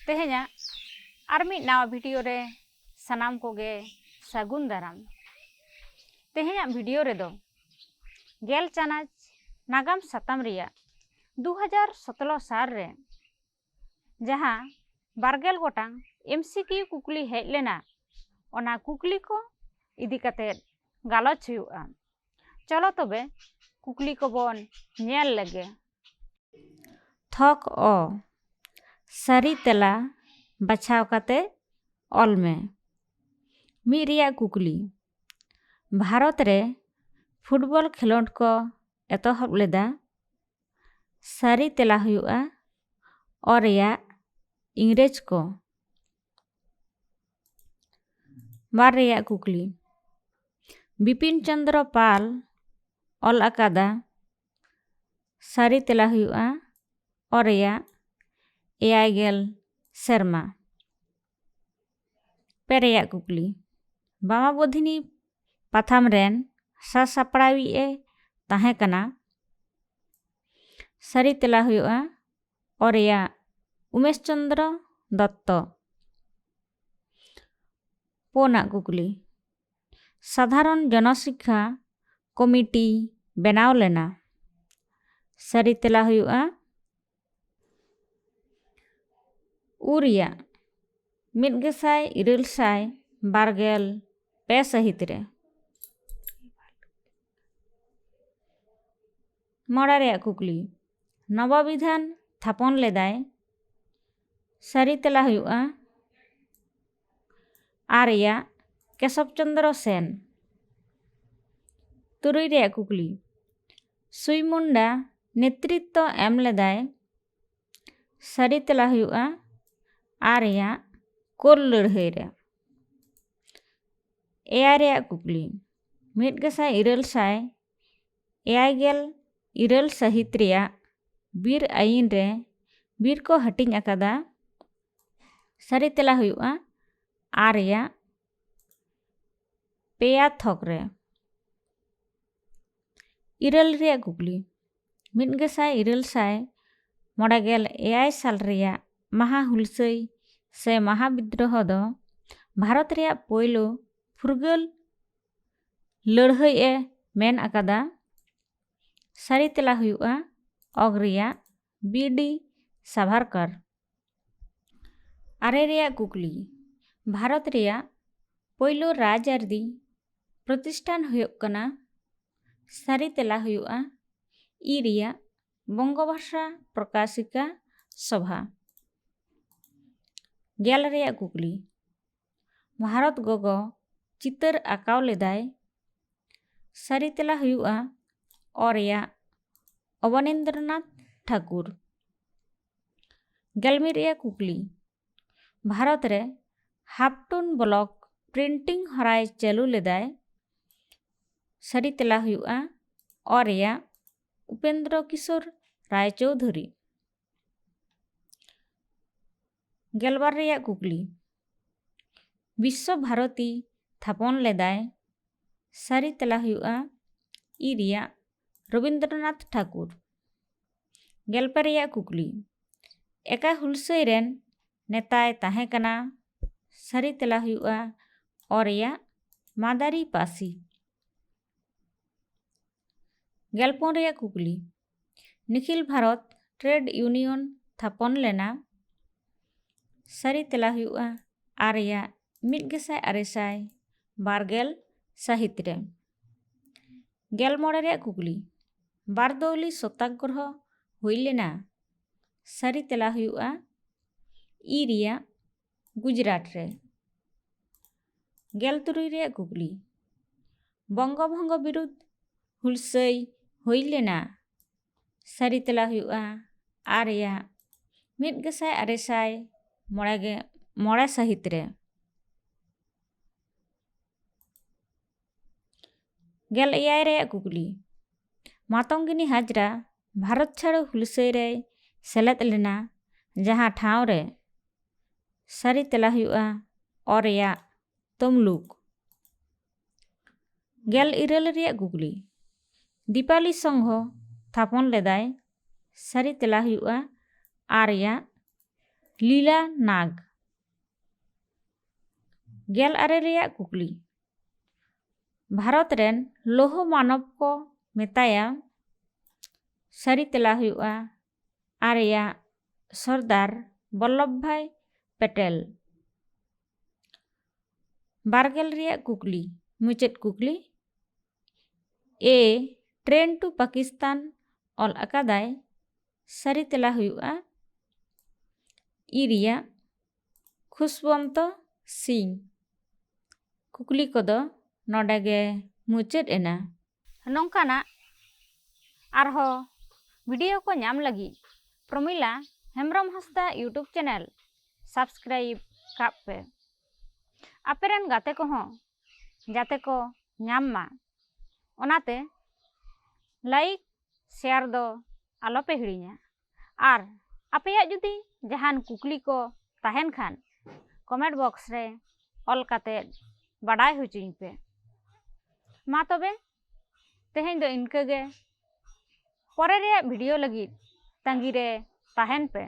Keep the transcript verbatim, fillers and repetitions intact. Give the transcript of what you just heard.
ᱛᱮᱦᱮᱧᱟᱜ ᱟᱨ ᱢᱤᱫ ᱱᱟᱣᱟ ᱵᱷᱤᱰᱤᱭᱳ ᱨᱮ ᱥᱟᱱᱟᱢ ᱠᱚᱜᱮ ᱥᱟᱹᱜᱩᱱ ᱫᱟᱨᱟᱢ᱾ ᱛᱮᱦᱮᱧᱟᱜ ᱵᱷᱤᱰᱤᱭᱳ ᱨᱮᱫᱚ ᱜᱮᱞ ᱪᱟᱱᱟᱪ ᱱᱟᱜᱟᱢ ᱥᱟᱛᱟᱢ ᱨᱮᱭᱟᱜ ᱫᱩ ᱦᱟᱡᱟᱨ ᱥᱚᱛᱨᱚ ᱥᱟᱞ ᱨᱮ ᱡᱟᱦᱟᱸ ᱵᱟᱨᱜᱮᱞ ᱜᱚᱴᱟᱝ ᱮᱢᱥᱤᱠᱤᱭᱩ ᱠᱩᱠᱞᱤ ᱦᱮᱡ ᱞᱮᱱᱟ, ᱚᱱᱟ ᱠᱩᱠᱞᱤ ᱠᱚ ᱤᱫᱤ ᱠᱟᱛᱮ ᱜᱟᱞᱚᱪ ᱦᱩᱭᱩᱜᱼᱟ᱾ ᱪᱚᱞᱚ ᱛᱚᱵᱮ ᱠᱩᱠᱞᱤ ᱠᱚᱵᱚᱱ ᱧᱮᱞ ᱞᱮᱜᱮ᱾ ᱛᱷᱚᱠ ᱚ, ᱥᱟᱹᱨᱤ ᱛᱮᱞᱟ ᱵᱟᱪᱷᱟᱣ ᱠᱟᱛᱮ ᱚᱞ ᱢᱮ᱾ ᱢᱤᱫ ᱨᱮᱭᱟᱜ ᱠᱩᱠᱞᱤ, ᱵᱷᱟᱨᱚᱛ ᱨᱮ ᱯᱷᱩᱴᱵᱚᱞ ᱠᱷᱮᱞᱳᱸᱰ ᱠᱚ ᱮᱛᱚᱦᱚᱵ ᱞᱮᱫᱟ? ᱥᱟᱹᱨᱤ ᱛᱮᱞᱟ ᱦᱩᱭᱩᱜᱼᱟ ᱚ ᱨᱮᱭᱟᱜ ᱤᱝᱨᱮᱡᱽ ᱠᱚ᱾ ᱵᱟᱨ ᱨᱮᱭᱟᱜ ᱠᱩᱠᱞᱤ, ᱵᱤᱯᱤᱱ ᱪᱚᱸᱫᱽᱨᱚ ᱯᱟᱞ ᱚᱞ ᱟᱠᱟᱫᱟ? ᱥᱟᱹᱨᱤ ᱛᱮᱞᱟ ᱦᱩᱭᱩᱜᱼᱟ ᱚ ᱨᱮᱭᱟᱜ ᱮᱭᱟᱭ ᱜᱮᱞ ᱥᱮᱨᱢᱟ᱾ ᱯᱮ ᱨᱮᱭᱟᱜ ᱠᱩᱠᱞᱤ, ᱵᱟᱢᱟᱵᱳᱫᱷᱤᱱᱤ ᱯᱟᱛᱷᱟᱢ ᱨᱮᱱ ᱥᱟᱥᱟᱯᱲᱟᱣᱤᱡ ᱮ ᱛᱟᱦᱮᱸ ᱠᱟᱱᱟ? ᱥᱟᱹᱨᱤ ᱛᱮᱞᱟ ᱦᱩᱭᱩᱜᱼᱟ ᱚ ᱨᱮᱭᱟᱜ ᱩᱢᱮᱥ ᱪᱚᱸᱫᱽᱨᱚ ᱫᱚᱛᱛᱚ᱾ ᱯᱩᱱᱟᱜ ᱠᱩᱠᱞᱤ, ᱥᱟᱫᱷᱟᱨᱚᱱ ᱡᱚᱱᱚᱥᱤᱠᱠᱷᱟ ᱠᱚᱢᱤᱴᱤ ᱵᱮᱱᱟᱣ ᱞᱮᱱᱟ? ᱥᱟᱹᱨᱤ ᱛᱮᱞᱟ ᱦᱩᱭᱩᱜᱼᱟ ᱩ ᱨᱮᱭᱟᱜ ᱢᱤᱫ ᱜᱮᱥᱟᱭ ᱤᱨᱟᱹᱞ ᱥᱟᱭ ᱵᱟᱨ ᱜᱮᱞ ᱯᱮ ᱥᱟᱹᱦᱤᱛ ᱨᱮ᱾ ᱢᱚᱬᱮ ᱨᱮᱭᱟᱜ ᱠᱩᱠᱞᱤ, ᱱᱚᱵᱚᱵᱤᱫᱷᱟᱱ ᱛᱷᱟᱯᱚᱱ ᱞᱮᱫᱟᱭ? ᱥᱟᱹᱨᱤ ᱛᱮᱞᱟ ᱦᱩᱭᱩᱜᱼᱟ ᱟ ᱨᱮᱭᱟᱜ ᱠᱮᱥᱚᱵ ᱪᱚᱸᱫᱽᱨᱚ ᱥᱮᱱ᱾ ᱛᱩᱨᱩᱭ ᱨᱮᱭᱟᱜ ᱠᱩᱠᱞᱤ, ᱥᱩᱭ ᱢᱩᱱᱰᱟ ᱱᱮᱛᱨᱤᱛᱛᱚ ᱮᱢ ᱞᱮᱫᱟᱭ? ᱥᱟᱹᱨᱤ ᱛᱮᱞᱟ ᱦᱩᱭᱩᱜᱼᱟ ᱟ ᱨᱮᱭᱟᱜ ᱠᱳᱞ ᱞᱟᱹᱲᱦᱟᱹᱭ ᱨᱮ᱾ ᱮᱭᱟᱭ ᱨᱮᱭᱟᱜ ᱠᱩᱠᱞᱤ, ᱢᱤᱫ ᱜᱮᱥᱟᱭ ᱤᱨᱟᱹᱞ ᱥᱟᱭ ᱮᱭᱟᱭ ᱜᱮᱞ ᱤᱨᱟᱹᱞ ᱥᱟᱹᱦᱤᱛ ᱨᱮᱭᱟᱜ ᱵᱤᱨ ᱟᱹᱭᱤᱱ ᱨᱮ ᱵᱤᱨ ᱠᱚ ᱦᱟᱹᱴᱤᱧ ᱟᱠᱟᱫᱟ? ᱥᱟᱹᱨᱤ ᱛᱮᱞᱟ ᱦᱩᱭᱩᱜᱼᱟ ᱟ ᱨᱮᱭᱟᱜ ᱯᱮᱭᱟ ᱛᱷᱚᱠ ᱨᱮ᱾ ᱤᱨᱟᱹᱞ ᱨᱮᱭᱟᱜ ᱠᱩᱠᱞᱤ, ᱢᱤᱫ ᱜᱮᱥᱟᱭ ᱤᱨᱟᱹᱞ ᱥᱟᱭ ᱢᱚᱬᱮ ᱜᱮᱞ ᱮᱭᱟᱭ ᱥᱟᱞ ᱨᱮᱭᱟᱜ ᱢᱟᱦᱟ ᱦᱩᱞᱥᱟᱹᱭ ᱥᱮ ᱢᱟᱦᱟ ᱵᱤᱫᱽᱨᱳᱦᱚ ᱫᱚ ᱵᱷᱟᱨᱚᱛ ᱨᱮᱭᱟᱜ ᱯᱳᱭᱞᱳ ᱯᱷᱩᱨᱜᱟᱹᱞ ᱞᱟᱹᱲᱦᱟᱹᱭ ᱮ ᱢᱮᱱ ᱟᱠᱟᱫᱟ᱾ ᱥᱟᱹᱨᱤ ᱛᱮᱞᱟ ᱦᱩᱭᱩᱜᱼᱟ ᱚᱜᱽ ᱨᱮᱭᱟᱜ ᱵᱤ ᱰᱤ ᱥᱟᱵᱷᱟᱨᱠᱟᱨ᱾ ᱟᱨᱮ ᱨᱮᱭᱟᱜ ᱠᱩᱠᱞᱤ, ᱵᱷᱟᱨᱚᱛ ᱨᱮᱭᱟᱜ ᱯᱳᱭᱞᱳ ᱨᱟᱡᱽᱟᱹᱨᱤ ᱯᱨᱚᱛᱤᱥᱴᱷᱟᱱ ᱦᱩᱭᱩᱜ ᱠᱟᱱᱟ᱾ ᱥᱟᱹᱨᱤ ᱛᱮᱞᱟ ᱦᱩᱭᱩᱜᱼᱟ ᱤ ᱨᱮᱭᱟᱜ ᱵᱚᱝᱜᱚ ᱵᱷᱟᱥᱟ ᱯᱨᱚᱠᱟᱥᱤᱠᱟ ᱥᱚᱵᱷᱟ᱾ ᱜᱮᱞ ᱨᱮᱭᱟᱜ ᱠᱩᱠᱞᱤ, ᱵᱷᱟᱨᱚᱛ ᱜᱚᱜᱚ ᱪᱤᱛᱟᱹᱨ ᱟᱸᱠᱟᱣ ᱞᱮᱫᱟᱭ᱾ ᱥᱟᱹᱨᱤ ᱛᱮᱞᱟ ᱦᱩᱭᱩᱜᱼᱟ ᱚ ᱨᱮᱭᱟᱜ ᱚᱵᱚᱱᱤᱱᱫᱨᱚᱱᱟᱛᱷ ᱴᱷᱟᱠᱩᱨ᱾ ᱜᱮᱞ ᱢᱤᱫ ᱨᱮᱭᱟᱜ ᱠᱩᱠᱞᱤ, ᱵᱷᱟᱨᱚᱛ ᱨᱮ ᱦᱟᱯᱴᱩᱱ ᱵᱞᱚᱠ ᱯᱨᱤᱱᱴᱤᱝ ᱦᱚᱨᱟᱭ ᱪᱟᱹᱞᱩ ᱞᱮᱫᱟᱭ᱾ ᱥᱟᱹᱨᱤ ᱛᱮᱞᱟ ᱦᱩᱭᱩᱜᱼᱟ ᱚ ᱨᱮᱭᱟᱜ ᱩᱯᱮᱱᱫᱨᱚ ᱠᱤᱥᱳᱨ ᱨᱟᱭ ᱪᱳᱣᱫᱷᱩᱨᱤ᱾ ᱜᱮᱞᱵᱟᱨ ᱨᱮᱭᱟᱜ ᱠᱩᱠᱞᱤ, ᱵᱤᱥᱥᱚ ᱵᱷᱟᱨᱚᱛᱤ ᱛᱷᱟᱯᱚᱱ ᱞᱮᱫᱟᱭ᱾ ᱥᱟᱹᱨᱤ ᱛᱮᱞᱟ ᱦᱩᱭᱩᱜᱼᱟ ᱤ ᱨᱮᱭᱟᱜ ᱨᱚᱵᱤᱱᱫᱨᱚᱱᱟᱛᱷ ᱴᱷᱟᱠᱩᱨ᱾ ᱜᱮᱞᱯᱮ ᱨᱮᱭᱟᱜ ᱠᱩᱠᱞᱤ, ᱮᱠᱟ ᱦᱩᱞᱥᱟᱹᱭ ᱨᱮᱱ ᱱᱮᱛᱟᱭ ᱛᱟᱦᱮᱸ ᱠᱟᱱᱟ᱾ ᱥᱟᱹᱨᱤ ᱛᱮᱞᱟ ᱦᱩᱭᱩᱜᱼᱟ ᱚ ᱨᱮᱭᱟᱜ ᱢᱟᱫᱟᱨᱤ ᱯᱟᱹᱥᱤ᱾ ᱜᱮᱞᱯᱩᱱ ᱨᱮᱭᱟᱜ ᱠᱩᱠᱞᱤ, ᱱᱤᱠᱷᱤᱞ ᱵᱷᱟᱨᱚᱛ ᱴᱨᱮᱰ ᱤᱭᱩᱱᱤᱭᱚᱱ ᱛᱷᱟᱯᱚᱱ ᱞᱮᱱᱟ᱾ ᱥᱟᱹᱨᱤ ᱛᱮᱞᱟ ᱦᱩᱭᱩᱜᱼᱟ ᱟᱨ ᱨᱮᱭᱟᱜ ᱢᱤᱫ ᱜᱮᱥᱟᱭ ᱟᱨᱮ ᱥᱟᱭ ᱵᱟᱨ ᱜᱮᱞ ᱥᱟᱹᱦᱤᱛ ᱨᱮ᱾ ᱜᱮᱞ ᱢᱚᱬᱮ ᱨᱮᱭᱟᱜ ᱠᱩᱠᱞᱤ, ᱵᱟᱨᱫᱚᱣᱞᱤ ᱥᱚᱛᱟᱜᱨᱚᱦᱚ ᱦᱩᱭ ᱞᱮᱱᱟ᱾ ᱥᱟᱹᱨᱤ ᱛᱮᱞᱟ ᱦᱩᱭᱩᱜᱼᱟ ᱤ ᱨᱮᱭᱟᱜ ᱜᱩᱡᱽᱨᱟᱴ ᱨᱮ᱾ ᱜᱮᱞ ᱛᱩᱨᱩᱭ ᱨᱮᱭᱟᱜ ᱠᱩᱠᱞᱤ, ᱵᱚᱝᱜᱚ ᱵᱷᱚᱝᱜᱚ ᱵᱤᱨᱩᱫᱽ ᱦᱩᱞᱥᱟᱹᱭ ᱦᱩᱭ ᱞᱮᱱᱟ᱾ ᱥᱟᱹᱨᱤ ᱛᱮᱞᱟ ᱦᱩᱭᱩᱜᱼᱟ ᱟᱨ ᱨᱮᱭᱟᱜ ᱢᱤᱫ ᱜᱮᱥᱟᱭ ᱟᱨᱮ ᱥᱟᱭ ᱢᱚᱬᱮ ᱜᱮ ᱢᱚᱬᱮ ᱥᱟᱹᱦᱤᱛ ᱨᱮ᱾ ᱜᱮᱞ ᱮᱭᱟᱭ ᱨᱮᱭᱟᱜ ᱠᱩᱠᱞᱤ, ᱢᱟᱛᱚᱝᱜᱤᱱᱤ ᱦᱟᱡᱽᱨᱟ ᱵᱷᱟᱨᱚᱛ ᱪᱷᱟᱲᱚ ᱦᱩᱞᱥᱟᱹᱭ ᱨᱮᱭ ᱥᱮᱞᱮᱫ ᱞᱮᱱᱟ, ᱡᱟᱦᱟᱸ ᱴᱷᱟᱶ ᱨᱮ᱾ ᱥᱟᱹᱨᱤ ᱛᱮᱞᱟ ᱦᱩᱭᱩᱜᱼᱟ ᱚ ᱨᱮᱭᱟᱜ ᱛᱚᱢᱞᱩᱠ᱾ ᱜᱮᱞ ᱤᱨᱟᱹᱞ ᱨᱮᱭᱟᱜ ᱠᱩᱠᱞᱤ, ᱫᱤᱯᱟᱞᱤ ᱥᱚᱝᱜᱷᱚ ᱛᱷᱟᱯᱚᱱ ᱞᱮᱫᱟᱭ᱾ ᱥᱟᱹᱨᱤ ᱛᱮᱞᱟ ᱦᱩᱭᱩᱜᱼᱟ ᱟᱨ ᱨᱮᱭᱟᱜ ᱞᱤᱞᱟ ᱱᱟᱜᱽ᱾ ᱜᱮᱞ ᱟᱨᱮ ᱨᱮᱭᱟᱜ ᱠᱩᱠᱞᱤ, ᱵᱷᱟᱨᱚᱛ ᱨᱮᱱ ᱞᱳᱦᱚ ᱢᱟᱱᱚᱵ ᱠᱚ ᱢᱮᱛᱟᱭᱟ? ᱥᱟᱹᱨᱤ ᱛᱮᱞᱟ ᱦᱩᱭᱩᱜᱼᱟ ᱟᱨᱮᱭᱟᱜ ᱥᱚᱨᱫᱟᱨ ᱵᱚᱞᱞᱚᱵᱷ ᱵᱷᱟᱭ ᱯᱮᱴᱮᱞ᱾ ᱵᱟᱨᱜᱮᱞ ᱨᱮᱭᱟᱜ ᱠᱩᱠᱞᱤ, ᱢᱩᱪᱟᱹᱫ ᱠᱩᱠᱞᱤ, A, Train to Pakistan ᱚᱞ ᱟᱠᱟᱫᱟᱭ? ᱥᱟᱹᱨᱤ ᱛᱮᱞᱟ ᱦᱩᱭᱩᱜᱼᱟ ᱤ ᱨᱮᱭᱟᱜ ᱠᱷᱩᱥᱵᱚᱱᱛᱚ ᱥᱤᱝ᱾ ᱠᱩᱠᱞᱤ ᱠᱚᱫᱚ ᱱᱚᱰᱮ ᱜᱮ ᱢᱩᱪᱟᱹᱫ ᱮᱱᱟ᱾ ᱱᱚᱝᱠᱟᱱᱟᱜ ᱟᱨᱦᱚᱸ ᱵᱷᱤᱰᱤᱭᱳ ᱠᱚ ᱧᱟᱢ ᱞᱟᱹᱜᱤᱫ ᱯᱨᱚᱢᱤᱞᱟ ᱦᱮᱢᱵᱨᱚᱢ ᱦᱟᱸᱥᱫᱟ YouTube ᱪᱮᱱᱮᱞ ᱥᱟᱵᱥᱠᱨᱟᱭᱤᱵ ᱠᱟᱜ ᱯᱮ᱾ ᱟᱯᱮ ᱨᱮᱱ ᱜᱟᱛᱮ ᱠᱚᱦᱚᱸ ᱡᱟᱛᱮ ᱠᱚ ᱧᱟᱢ ᱢᱟ, ᱚᱱᱟᱛᱮ ᱞᱟᱭᱤᱠ ᱥᱮᱭᱟᱨ ᱫᱚ ᱟᱞᱚᱯᱮ ᱦᱤᱲᱤᱧᱟ᱾ ᱟᱨ ᱟᱯᱮᱭᱟᱜ ᱡᱩᱫᱤ ᱡᱟᱦᱟᱱ ᱠᱩᱠᱞᱤ ᱠᱚ ᱛᱟᱦᱮᱱ ᱠᱷᱟᱱ ᱠᱚᱢᱮᱱᱴ ᱵᱚᱠᱥ ᱨᱮ ᱚᱞ ᱠᱟᱛᱮ ᱵᱟᱰᱟᱭ ᱦᱚᱪᱚᱧ ᱯᱮ᱾ ᱢᱟ ᱛᱚᱵᱮ ᱛᱮᱦᱮᱧ ᱫᱚ ᱤᱱᱠᱟᱹ ᱜᱮ᱾ ᱯᱚᱨᱮ ᱨᱮᱭᱟᱜ ᱵᱷᱤᱰᱤᱭᱳ ᱞᱟᱹᱜᱤᱫ ᱛᱟᱺᱜᱤ ᱨᱮ ᱛᱟᱦᱮᱱ ᱯᱮ᱾